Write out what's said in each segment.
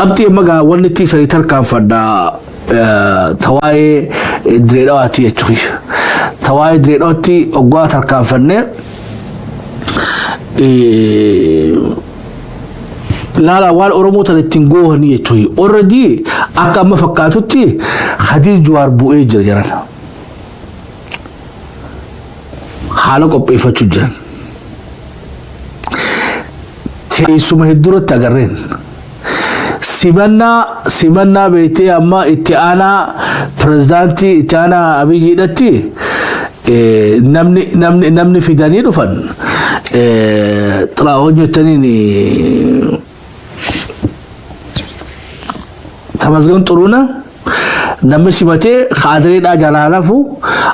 Qabxii amma gaa wanni itti sanii tarkaanfadha tawaa'ee diree dhawaati jechuudha. Tawaa'ee diree dhawaatti oggaa tarkaanfannee laala waan Oromoo tana ittiin goohanii jechuudha. Already akka amma fakkaatutti Khadiir Jawaar bu'ee jira jiran. Haala qopheeffachuu jiran. Teessuma hedduurratti agarreen. Simannaa simannaa beektee amma itti aanaa pirezidaantii itti aanaa Abiyyiidhatti namni namni namni fidanii dhufan xiraa'oon jettaniin Tamasgan Xuruuna namni simatee kaadireedhaa jalaa nafu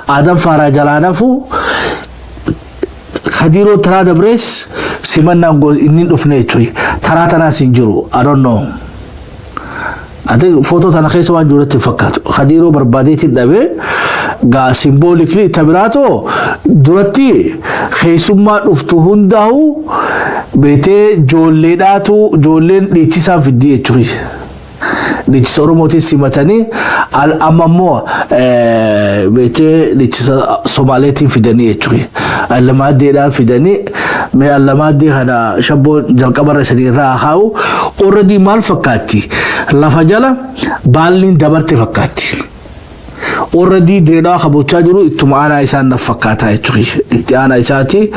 Adam Faaraa jalaa nafu Kadiiroo taraa dabrees simannaan inni hin dhufne jechuudha. Taraa tanaas hin jiru. I don't know. Ati footoo tana keessa waan jiru natti hin fakkaatu. Kadiiroo barbaadeetiin dhabee gaa simboolikli ta biraatoo duratti keessummaa dhuftu hundaa'u beetee ijoolleedhaatu ijoolleen dhiichisaan fiddii jechuudha. Dhiichisa Oromootiin simatanii amma immoo beektee dhiichisa Somaaleetiin fidanii jechuudha. Allamaaddeedhaan fidanii mee allamaaddee kana shabboo jalqabarra isanii irraa haa kaa'u. Already maal fakkaatti? Lafa jala baalliin dabarte fakkaatti. Already Dirreedawaa ka bulchaa jiru ittuma aanaa isaan naf fakkaataa jechuudha. Itti aanaa isaati.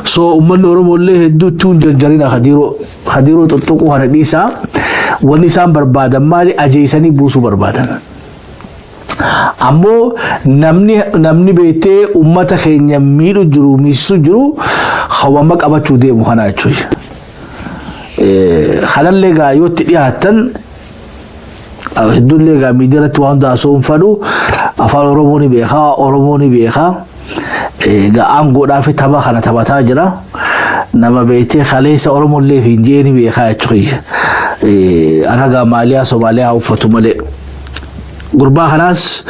So uummanni Oromoo illee hedduu itti hin jarjarina Kadiiroo Kadiiroo xuxuquu kana dhiisaa. Wanni isaan barbaadan maali? Ajeessanii buusuu barbaadan. Ammoo namni namni beektee uummata keenya miidhu jiru miisisu jiru hawwama qabachuu deemu kana jechuudha. Kanallee gaa yoo itti dhiyaattan hedduullee egaa miidiyaa irratti waan hunda haasa'uu hin fadhu. Afaan Oromoo ni beekaa, Oromoo ni beekaa. Egaa aangoodhaa fi tapha kana taphataa jira. Nama beektee kaleessa Oromollee fi hin jee ni beekaa jechuudha. Har'a Maaliyaa Somaaliyaa haa uffatu malee. Gurbaa kanaas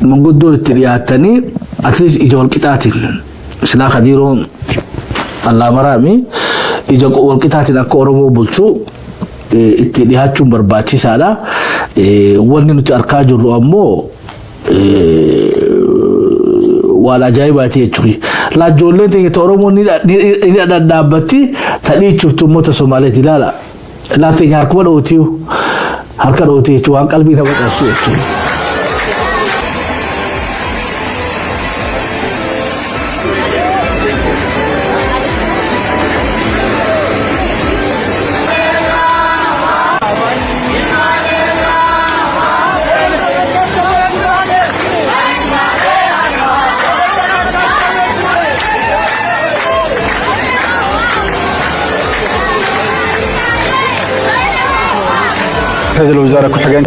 manguddoon itti dhiyaattanii at least ija walqixaatiin silaa Kadiiroon Allaamaraami ija walqixaatiin akka Oromoo bulchuu itti dhihaachuun barbaachisaadha. Wanni nuti arkaa jirru ammoo waan ajaa'ibaati jechuudha. Laa ijoolleen teenya ta Oromoo ni dhadhaabbatti ta dhiichuftu uummata Somaaleeti ilaala. Laa teenya harkuma dhootiyu harka dhootii jechuudha waan qalbii nama cabsu jechuudha. Ra'iisul Wasaare ku-xigeen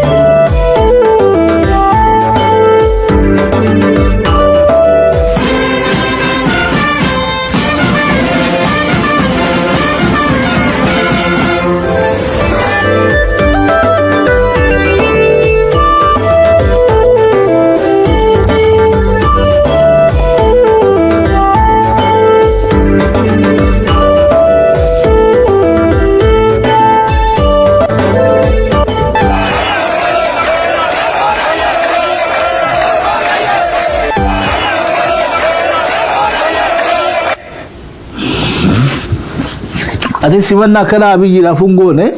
Ati simannaa kana Abiyyiidhaaf hin goone.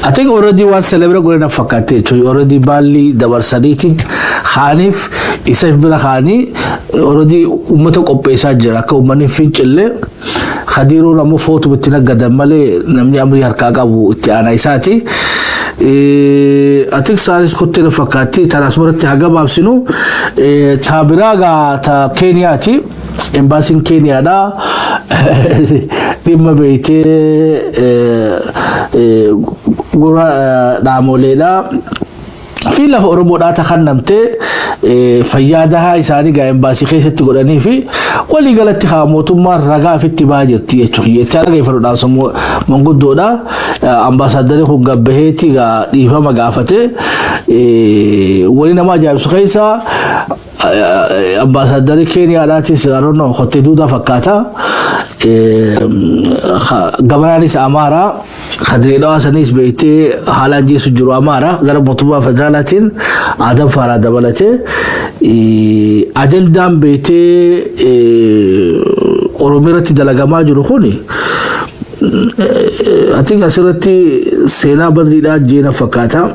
I think already waan celebrate godhe na fakkaate jechuudha. Already baalli dabarsaniiti. Kaaniif isa bira kaanii already uummata qopheessaa jira akka uummanni hin fincille. Kadiiroon ammoo footuma itti naggadan malee namni amrii harkaa qabu itti aanaa isaati. I think isaanis kottee na fakkaatti. Tanaas biratti haa gabaabsinu. Ta biraa gaa ta Keeniyaati. Embaasiin Keeniyaadha. Dhimma beektee gura dhaamoleedha. Fi lafa Oromoodhaa ta kennamte fayyaa dahaa isaanii gaa embaasii keessatti godhanii fi walii galatti haa mootummaan ragaa ofitti bahaa jirti jechuudha. Jechaa dhageeffadhuudhaan sammuu manguddoodha. Ambaasaadarri kun gabbaheetti gaa dhiifama gaafate. Wali nama ajaa'ibsu keessaa ambaasaadarri Keeniyaadhaatis I don't know kottee duudaa fakkaata. Gabanaanis Amaaraa, Kadiree Dhawaa sanis beektee haalaan jeessu jiru Amaaraa gara mootummaa federaalaatiin Adam Faaraa dabalatee ajandaan beektee Oromoo irratti dalagamaa jiru kuni, I think asirratti seenaa Badriidhaa jeena fakkaata.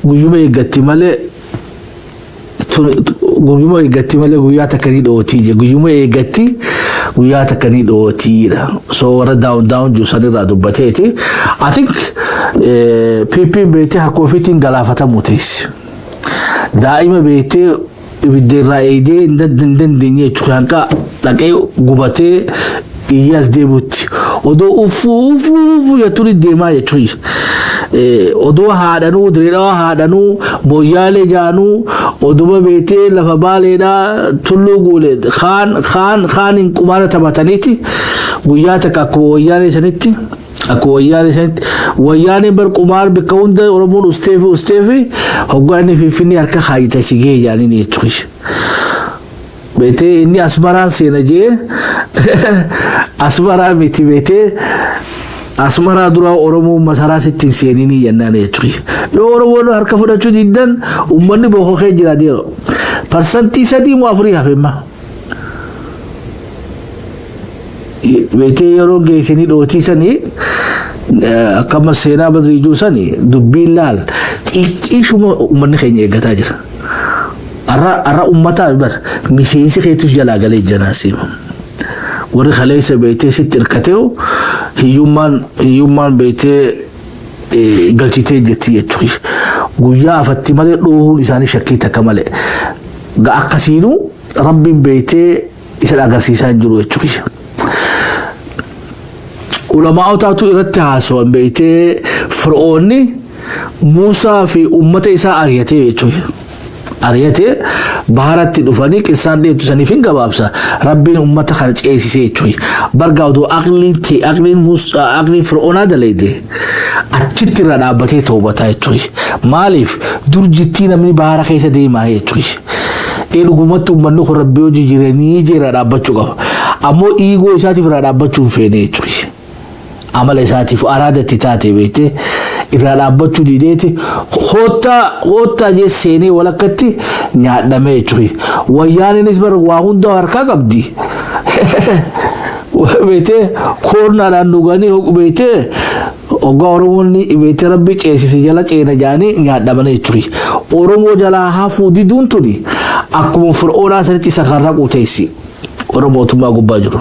Guyyuma eeggatti malee, guyyuma eeggatti malee guyyaa takka ni dhootii, guyyuma eeggatti guyyaa takka ni dhootiidha. So warra down down jiru sanirraa dubbateeti. I think PP'n beektee harka ofiitiin galaafatamuu teessi. Daa'ima beektee ibidda irraa eegdee hin dandeenye jechuudha. Hanqa dhaqee gubatee iyyaas deebutti. Odoo uffuu uffuu uffuu jettuun deemaa jechuudha. Odoo haadhanuu, Direedhaa haadhanuu, Mooyyaalee jaanuu, oduma beetee lafa Baaleedhaa Tulluu Guulee kaan kaan kaan hin qumaana taphataniiti guyyaa takka akkuma wayyaanee sanitti wayyaaneen bar qumaar bakka hunda Oromoon ustee fi ustee fi hoggaa inni Finfinnee harka kaayita si gahee jaaniin jechuudha. Beetee inni Asmaraan seena jee, Asmaraa miti, beetee Asmaraa dura Oromoo masaraa sitti hin seeninii jennaan jechuudha. Yoo Oromoon harka fudhachuu diddan, uummanni boqoqee jira deero. 3% moo 4 hafemma. Beetee yeroo geessanii dhootii sanii akkama seenaa Badriijuu sanii dubbiin laal xiqqeeshuma uummanni keenya eeggataa jira. Har'a uummataa bar miseensi keetus jalaa galee jira siima. Warri kaleessa beektee sitti hirkatee hiyyummaan beektee galchitee jirti jechuudha. Guyyaa afatti malee dhoohuun isaanii shakkii takka malee. Akkasiinuu Rabbiin beektee isa agarsiisaa hin jiru jechuudha. Ulamaa'otaatu irratti haasawan beektee Fir'oonni Muusaa fi uummata isaa ari'atee jechuudha. Ari'atee baharatti dhufanii qissaan dheettu saniif hin gabaabsa. Rabbiin uummata kana ceesisee jechuudha. Bargaa odoo aqliin aqliin aqliin Fir'oonaa daleede achitti irra dhaabbatee toobataa jechuudha. Maaliif dur jittii namni bahara keessa deemaa jechuudha. Ee, dhugumatti uummanni kun Rabbii hojii jiranii jira dhaabbachuu qaba. Ammoo ego isaatiif irraa dhaabbachuu hin feene jechuudha. Amala isaatiif araada itti taate beekte irraa dhaabbachuu dideeti hoottaa hoottaa jee seenee walakkatti nyaadhame jechuudha. Wayyaaniinis bara waa hunda harkaa qabdi. Beektee koornaadhaan dhuganii beektee hoggaa Oromoonni beektee Rabbi ceesise jala ceena jaanii nyaadhamanii jechuudha. Oromoo jalaa hafuu diduun tuni akkuma Fir'oonaa sanitti isa karraquu teessi. Oromoo mootummaa gubbaa jiru.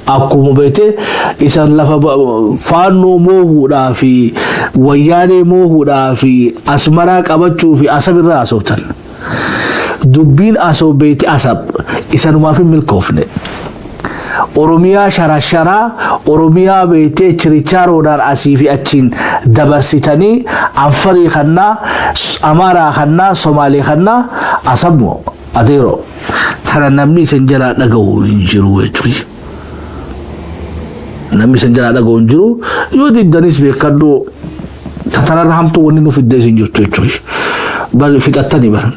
Akkuma beektee isa lafa Faannoo moohuudhaa fi Wayyaanee moohuudhaa fi Asmaraa qabachuu fi Asab irraa haasoftan. Dubbiin asoo beekte Asab isanumaaf hin milkoofne. Oromiyaa sharasharaa, Oromiyaa beektee chirichaaroodhaan asii fi achiin dabarsitanii Anfarii kannaa, Amaaraa kannaa, Somaalee kannaa, Asabmoo adeeroo tana namni isin jalaa dhaga'u hin jiru jechuudha. Namni isin jalaa dhaga'u hin jiru. Yoo diddanis beekadhu, tatanarra hamtuu wanni nu fiddee isin jirtu jechuudha. Bal fixattanii bara.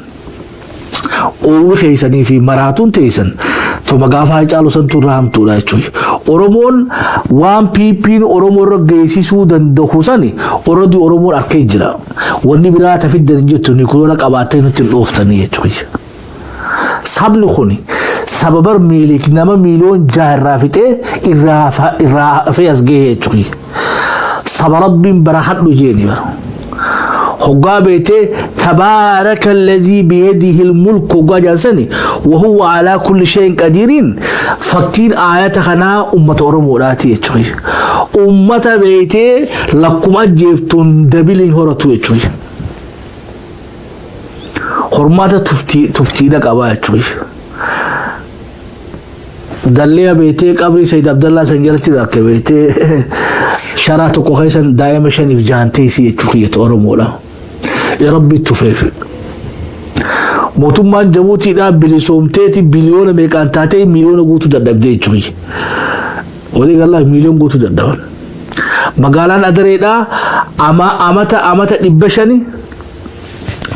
Oowwi keessanii fi maraatuun teessan toma gaafa Haacaaluu santu irraa hamtuudha jechuudha. Oromoon waan PP'n Oromoo irra geessisuu danda'u sani already Oromoon arkee jira. Wanni biraa tafiddan hin jirtu, niikuloora qabaattee nutti hin dhooftanii jechuudha. Sabni kun sababa Miiliik nama miiliyoon 6 irraa fixee irraa hafee as gahee jechuudha. Saba Rabbiin bara hadhu jeeni bara. Hoggaa beetee تبارك الذي بيده الملك hoggaa jaansani وهو على كل شيء قدير fakkiin aayata kanaa ummata Oromoodhaati jechuudha. Ummata beetee lakkuma ajjeeftuun dabiliin horatu jechuudha. Hormaata tuftiidha qabaa jechuudha. Dallee beetee qabrii Sayyid Abdallaa san jalatti rakke beetee sharaa tokko keessan daa'ima shaniif jaanteessi jechuu kiyyatu Oromoodha. Rabbi tufeef. Mootummaan Jabuutiidhaa bilisoomteeti biliyoona meeqaan taatee miiliyoona guutuu dadhabdee jechuudha. Walii galaa miiliyoon guutuu dadhaban. Magaalaan Adareedhaa amata 500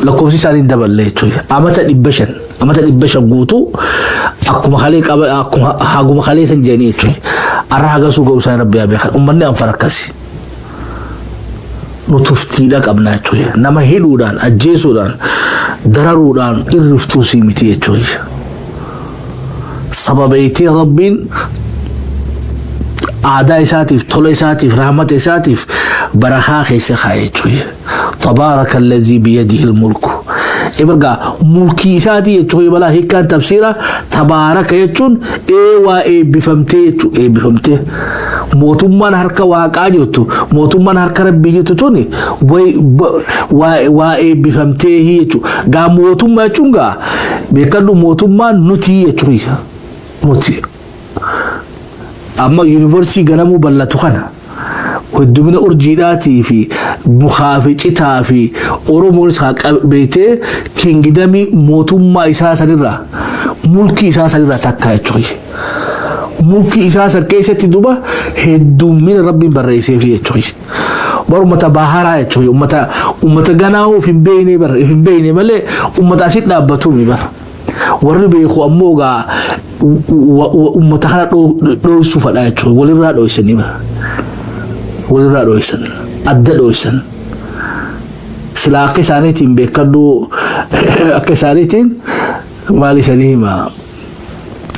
lakkoofsi isaanii hin daballe jechuudha. Amata 500, Amata 500 guutuu akkuma kalee qaba, akkuma haguma kalee san jedhanii jechuudha. Arra hagasuu ga'uu isaan Rabbi haa beekan. Uummanni Anfar akkasi. Nu tuftiidha qabna jechuudha. Nama hidhuudhaan, ajjeesuudhaan, dararuudhaan irriftuu sii miti jechuudha. Sababeetii Rabbiin aadaa isaatiif, tola isaatiif, rahmata isaatiif barakaa keessa kaa'e jechuudha. تبارك الذي بيده الملك. Ebargaa mulkii isaatii jechuudha. Balaa hiikkaan tafsiira تبارك jechuun waa eebbifamtee jechuudha. Eebbifamtee mootummaan harka Waaqaa jirtu, mootummaan harka Rabbii jirtu tuni waa eebbifamtee jechuudha. Gaa mootummaa jechuun gaa beekadhu, mootummaan nuti jechuudha. Nuti. Amma yuunivarsiitii ganamuu bal'atu kana, heddumina urjiidhaatii fi mukaa fi citaa fi Oromoonis haa beetee kingdomii mootummaa isaa sanirraa, mulkii isaa sanirraa takka jechuudha. Mulkii isaa san keessatti duba heddummina Rabbiin barreesseef jechuudha. Bar ummata baharaa jechuudha. Ummata ganaa of hin beekne bar, of hin beekne malee ummata asitti dhaabbatuumi bar. Warri beeku ammoo gaa ummata kana dhoysuu fadha jechuudha. Walirraa dhoysanii bar. Walirraa dhoysan, adda dhoysan. Silaa akka isaaniitiin beekadhu, akka isaaniitiin maal isanii hima,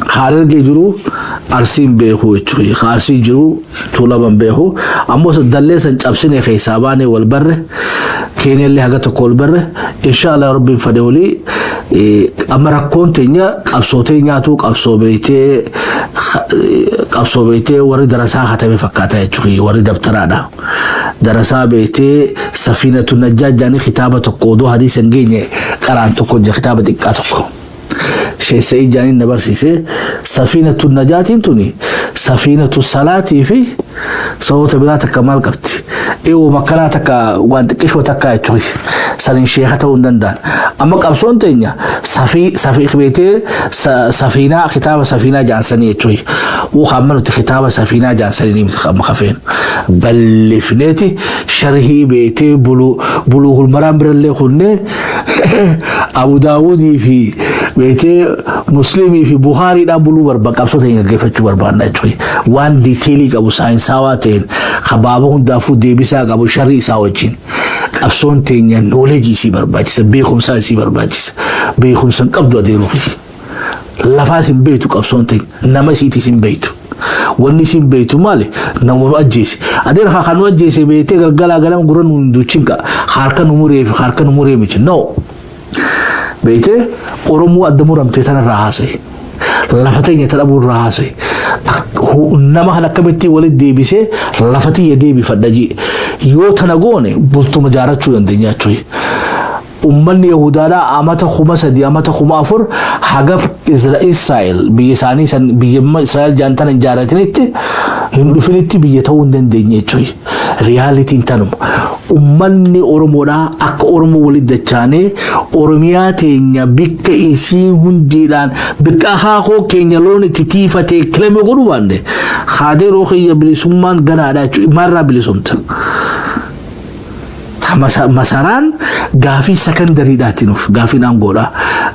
Harargee jiru Arsiin beeku jechuudha. Arsii jiru Tuulaman beeku. Ammoo dallee san cabsine keessaa baanee wal barre, Keenyallee haga tokko wal barre, inshaallah Rabbiin fade olii. Amma rakkoon teenya qabsoo teenyaatu qabsoo beeytee warri darasaa hatame fakkaata jechuudha, warri dabtaraadha. Darasaa beeytee Safiinatu Najjaa jaanii kitaaba tokko odoo hadiisa hin geenye qaraan tokko jira, kitaaba xiqqaa tokko. Sheessa'ii jaaniin na barsiise. Safiinatu Najaatiin tuni safiinatu salaatii fi sababoota biraa takka maal qabdi? Eewoo makkanaa takka waan xiqqishoo takka jechuudha. Saniin sheeka ta'uu hin danda'an. Amma qabsoon teenya safii safii beetee safiinaa, kitaaba safiinaa jaansanii jechuudha. Wuu amma nuti kitaaba safiinaa jaansanii ni miti amma kafeen. Balleefneeti sharhii beetee Buluugul Maraan birallee kunnee, Abu Daawudii fi beetee Muslimii fi Buhaariidhaan buluu barbaada, qabsoo teenya gaggeeffachuu barbaadna jechuudha. Waan detailii qabu, saayinsaawaa ta'een, habaaba hundaafuu deebisaa qabu, sharrii isaa wajjin. Qabsoon teenya knowledge isii barbaachisa, beekumsaa isii barbaachisa. Beekumsa hin qabdu adeemuufi. Lafaas hin beektu qabsoon teenya, nama isiitis hin beektu. Wanni isin beektu maali? Nama nu ajjeese. Adeera kan nu ajjeese beektee galgalaa ganama gurra nu hin duchin, harka nu muree fi harka nu muree miti. No. Beektee Oromoo adda muramtee tanarraa haasa'e. Lafa teenya ta dhabuu irraa haasa'e. Nama kan akkamitti walitti deebisee lafa tiyya deebifadha jee. Yoo tana goone bultuma jaarachuu dandeenya jechuudha. Uummanni Yahudaadhaa amata 3000, amata 4000 haga Israa'el biyya isaanii san, biyya Israa'el jaantan hin jaaratinitti, hin dhufinitti biyya ta'uu hin dandeenye jechuudha. Realityn tanuma. Uummanni Oromoodhaa akka Oromoo walitti dachaanee Oromiyaa teenya bikka isii hundiidhaan, bikka akaakoo keenya loon itti tiifatee kilame godhuu baanne, haadeeroo kiyya, bilisummaan ganaadha jechuudha. Maalirraa bilisomta? Masaraan gaafii secondarydhaati nuuf, gaafiin aangoodha.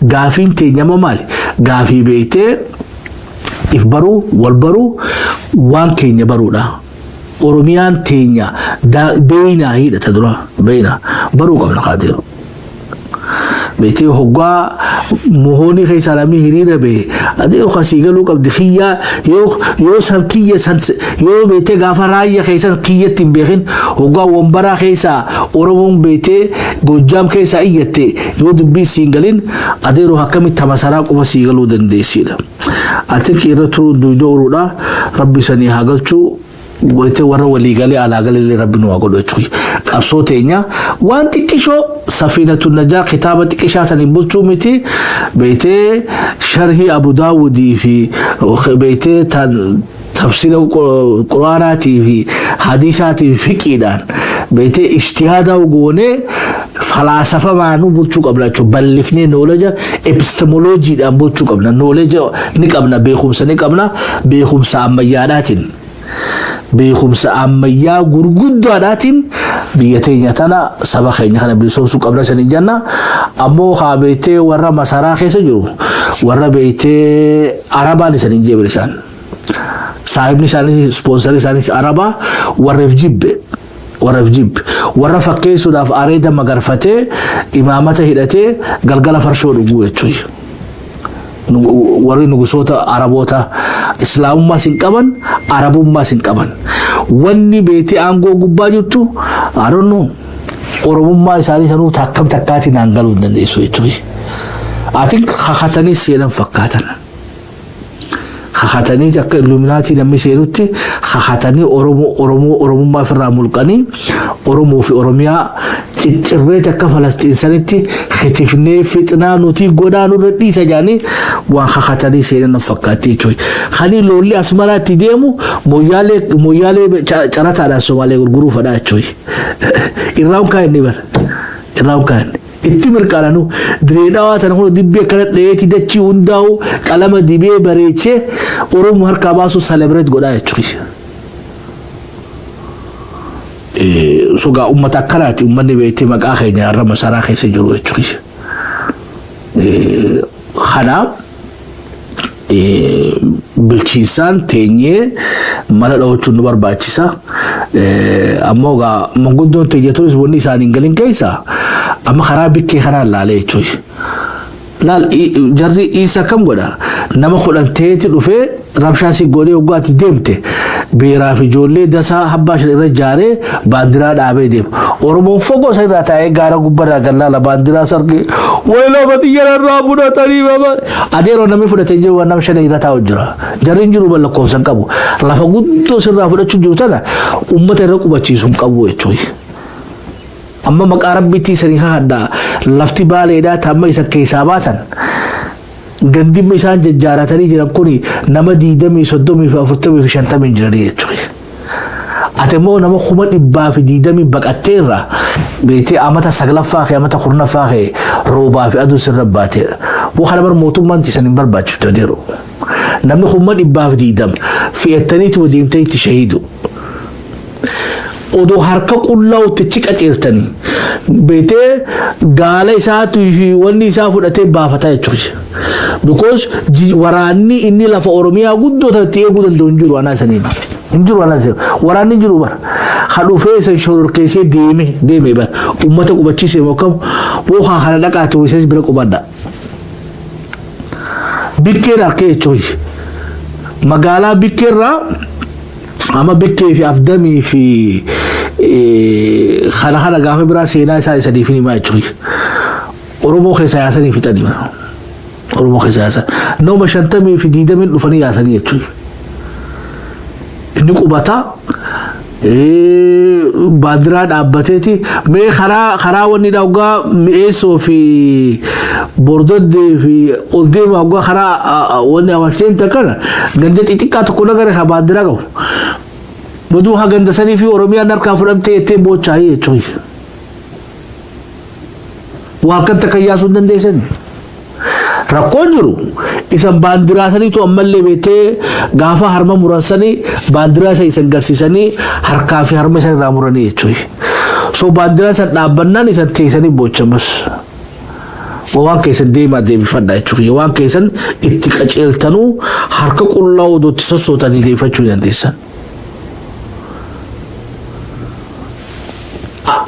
Gaafiin teenyama maali? Gaafii beektee if baruu, wal baruu, waan keenya baruudha. Oromiyaan teenya beeynaa hidhata dura beeynaa baruu qabna kaateeru. Beektee hoggaa mohoonii keessaa namni hiriira bahe, ati kasii galuu qabdi kiyyaa yoo san kiyya san yoo beektee gaafa raayya keessa kiyyatti hin beekin, hoggaa wambaraa keessaa Oromoon beektee Gojjaam keessaa iyyatte yoo dubbii siin galin, adeeroo akkamitti masaraa qofa sii galuu dandeessidha. Ati irra turuun duydoo ooluudha. Rabbi sanii haa galchuu. Gootee warra walii galee alaa galee Rabbi nu haa godhu jechuudha. Qabsoo teenya waan xiqqishoo Safiinatu Najaa kitaaba xiqqishaa saniin bulchuu miti, beektee sharhii Abu Daawudii fi beektee tan tafsira Quraanaatii fi hadiisaatii fi fiqiidhaan beektee ijtihaadaa goonee falaasafamaan bulchuu qabna jechuudha. Bal'ifnee knowledge epistemologydhaan bulchuu qabna. Knowledge ni qabna, beekumsa ni qabna, beekumsa ammayyaadhaatiin. Beekumsa ammayyaa gurguddaadhaatiin Biyya teenya tana, saba keenya kana bilisoomsuu qabna saniin jenna. Ammoo haa beektee warra masaraa keessa jiru, warra beektee Arabaan isaniin jeebir isaan. Saahibni isaanii, sponsor isaaniis Arabaa, warreef jibbe. Warraaf jibbe. Warra fakkeessuudhaaf areeda magarfatee, imaamata hidhatee galgala farshoo dhuguu jechuudha. Warri nugusoota Araboota Islaamummaas hin qaban, Arabummaas hin qaban. Wanni beektee aangoo gubbaa jirtu, I don't know. Oromummaa isaanii sanuu takkam takkaatiin naan galuu hin dandeessu jechuudha. Atiin kakatanii seenan fakkaatan. Kakatanii akka Illuminaatii namni seenutti kakatanii Oromoo Oromoo Oromummaa ofirraa mulqanii, Oromoo fi Oromiyaa ciccirreeti akka Falastiin sanitti hitifnee fixnaa, nuti godhaa nurra dhiisa jedhanii waan kakatanii seenan fakkaatti jechuudha. Kani lolli Asmaraatti deemu Mooyyaalee carataadhaan Somaalee gurguruu fadhaa jechuudha. Irraan kaa'inni bara. Irraan kaa'inni. Itti mirqaananu Direedawaa tana kun dibbee akkana dheetii dachii hundaa'u qalama dibee bareechee Oromoo harkaa baasu celebrate godhaa jechuudha. Sogaa uummata akkanaati uummanni beektee maqaa keenya irra masaraa keessa jiru jechuudha. Kanaaf bilchiinsaan teenyee mala dhawachuun nu barbaachisa. Ammoo egaa manguddoon teenya turis wanni isaan hin galin keessa amma karaa bikkee kanaan laalee jechuudha. Laal, jarri isa kam godha? Nama 10 ta'eeti dhufee rabshaa si godhee, waggaatti deemte beeraa fi ijoollee dasaa habbaa shan irra ijaaree baandiraa dhaabee deema. Oromoon fogoo isa irraa taa'ee gaara gubbarraa gallaala baandiraa sargee wayi lafa xiyyaara irraa fudhatanii baba. Adeeroo namni fudhatee jiru waan nama shan irra taa'u jira. Jarri hin jiru, lakkoofsa hin qabu. Lafa guddoo sirraa fudhachuu jiru tana uummata irra qubachiisu hin qabu jechuudha. Amma maqaa Rabbiitti isanii kakadhaa, lafti Baaleedhaa tamma isan keessaa baatan, gandimma isaan jajjaaratanii jiran kun nama 20, 30 fi 40 fi 50 jiranii jechuudha. Ati immoo nama 120,000 baqatteerra beektee amata saglaffaa kee, amata 10ffaa kee roobaa fi aduu sirra baateedha. Boo kana bar mootummaan isan hin barbaachiftu adeeru. Namni 120,000 fe'attaniituma deemtee itti shahiidu. Odoo harka qullaa itti qaceeltanii beetee gaala isaatu fi wanni isaa fudhatee baafata jechuudha. Because waraanni inni lafa Oromiyaa guddoo tanatti eeguu danda'u hin jiru anaa isanii. Hin jiru anaa isanii. Waraanni hin jiru bara. Ha dhufee isa shororkeessee deeme deeme bara. Uummata qubachiisee moo kam boohaa kana dhaqaatu isas bira qubadha. Bikkeen harkee jechuudha. Magaalaa Bikkeerraa amma Bikkee fi Afdamii fi kana kana gaafa biraa seenaa isaa isaniif himaa jechuudha. Oromoo keessa yaasanii fixanii bara. Oromoo keessa yaasan. Nama 50 fi 20n dhufanii yaasanii jechuudha. Inni qubataa baandiraa dhaabbateeti mee karaa wanni dhawgaa Mi'eessoo fi Bordoddee fi ol deema hoggaa karaa wanni Awaash deemte kana ganda xixiqqaa tokko nagare haa baandiraa qabu. Baduu haa ganda sanii fi Oromiyaan harkaa fudhamtee jettee boochaayee jechuudha. Waa akkan takka yaasuu hin dandeessani. Rakkoon jiru isan baandiraa saniitu ammallee beektee gaafa harma muran sanii baandiraa isa isan garsiisanii harkaa fi harma isan irraa muranii jechuudha. So baandiraa san dhaabbannaan isan teessanii boochamas. Waan keessan deemaa deebifadha jechuudha. Waan keessan itti qaceeltanuu harka qullaa odootti sossootanii deebifachuu dandeessan.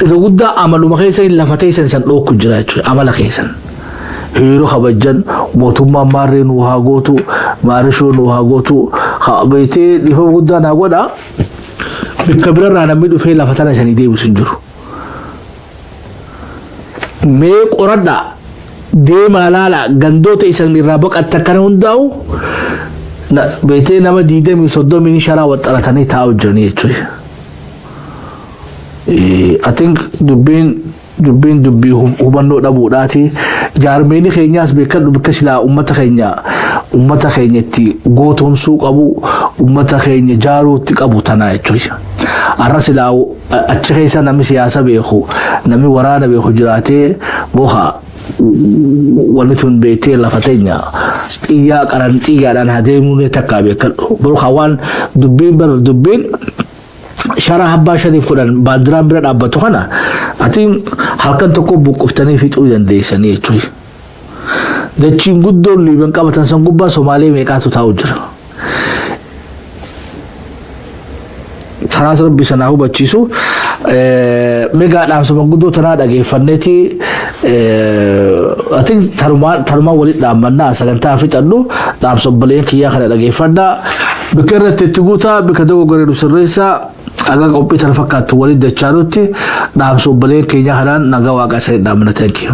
Irra guddaa amaluma keessan lafa teessan san dhookku jira jechuudha, amala keessan. Yeroo kabajjan mootummaan maarree nu haa gootu, maarishoo nu haa gootu, beektee dhiifama guddaa naa godha. Bakka birarraa namni dhufee lafa tana isanii deebisu hin jiru. Mee qoradhaa, deemaa laala, gandoota isan irraa baqatta kana hundaa'u beektee nama 20 30 sharaa waxxaratanii taa'u jiranii jechuudha. I think dubbiin dubbii hubannoo dhabuudhaati. Jaarmeeni keenyaas beekadhu, bakka silaa ummata keenya itti gootomsuu qabu, ummata keenya jaaruutti qabu tanaa jechuudha. Har'a silaa achi keessa namni siyaasa beeku, namni waraana beeku jiraatee boha wanni tun beektee lafa teenya xiyyaa qaran xiyyaadhaan haa deemuu takkaa beekadhu. Boru waan dubbiin bara dubbiin Sharaa abbaa 5 10 baandiraan bira dhaabbatu kana ati halkan tokko buqquftanii fixuu dandeessanii jechuudha. Dachiin guddoon Liiban qabatan san gubbaa Somaalee meeqaatu taa'u jira. Kanaas Rabbi sanaa hubachiisu. Meegaa dhaamsa manguddoo tanaa dhageeffanneeti ati tanumaan walitti dhaammannaa sagantaa fixadhu. Dhaamsa obboleen kiyyaa kana dhageeffadhaa. Bikka irratti itti guutaa, bikka dogoggoree nu sirreessaa. Aga qophii tana fakkaattu walitti dachaanutti dhaamsa obboleen keenyaa kanaan nagaa Waaqaa isanii dhaammanna. Thank you.